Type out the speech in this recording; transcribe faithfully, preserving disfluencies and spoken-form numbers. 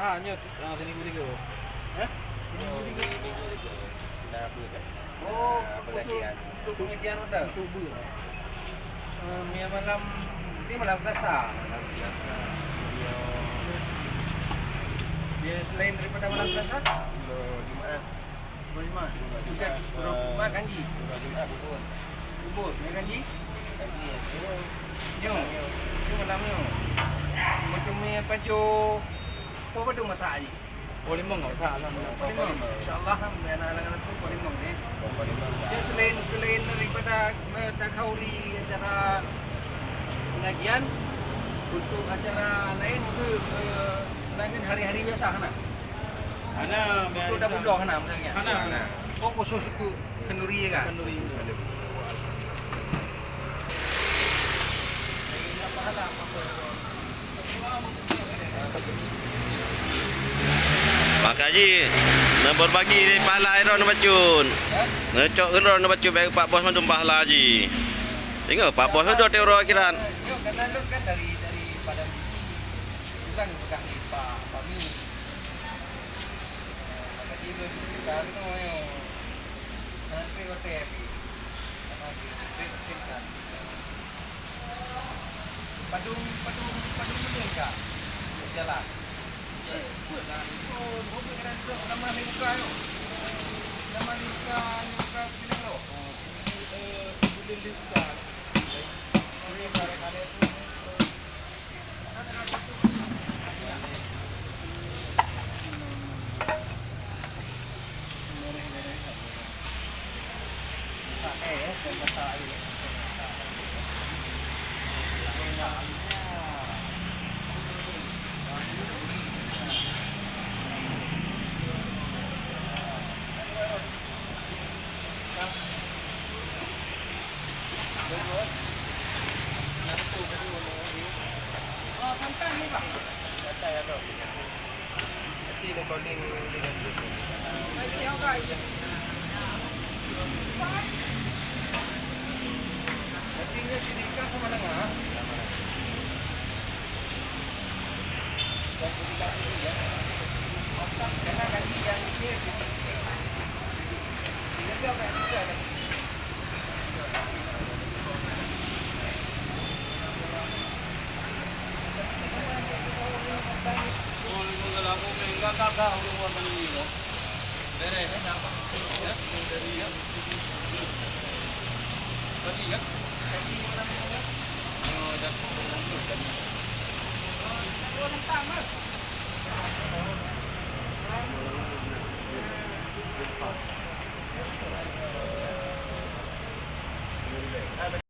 Ah, nyoe, ah, seribu tiga. Hah? Nyoe, seribu tiga. Dah apa dah? Oh, dah untuk, pengajian. Untuk pengajian dah? Untuk bulan. Eh, ni malam, ni malam Selasa. Malam Selasa. Ya, selain daripada malam Selasa? Malam Jumaat. Malam Jumaat. Bukan, surah Jumaat kanji. Surah Jumaat bubur. Bubur, ya kanji? Kanji, ya. Nyoe. Nyoe malam nyoe. Macam ni apa jo? Apa badu mata ni? Polimong tak salah. Polimong. Insya-Allah, anak-anak tu polimong ni. Polimong. Ya, selain, selain daripada, eh, takhauri acara pengajian, untuk acara lain tu, eh, lain hari-hari biasa hana. Hana, untuk dah budoh hana misalnya. Hana. Hana. Oh, khusus untuk kenduri ya kan? Kenduri. Maka ji, na berbagi di pahala droe na bacut. Na cok droe na bacut bagi Pak Bos mandum pahala ji. Tengok Pak Bos udah teuro akhirat. Nyoe karena lôn kan dari, dari Padang Biji. Pulang bekas ni Pak Fahmi. Jadi lôn cerita tu nyoe. Karena trek hotel ni. Karena trek hotel kan. Padum, padum, padum menit ka jalan. Eh, buat lah. Oh, robek kan tu. Nama ni muka tu. Nama ni muka, ni muka bilang tu. Eh, boleh dibuka. Boleh barang ada tu.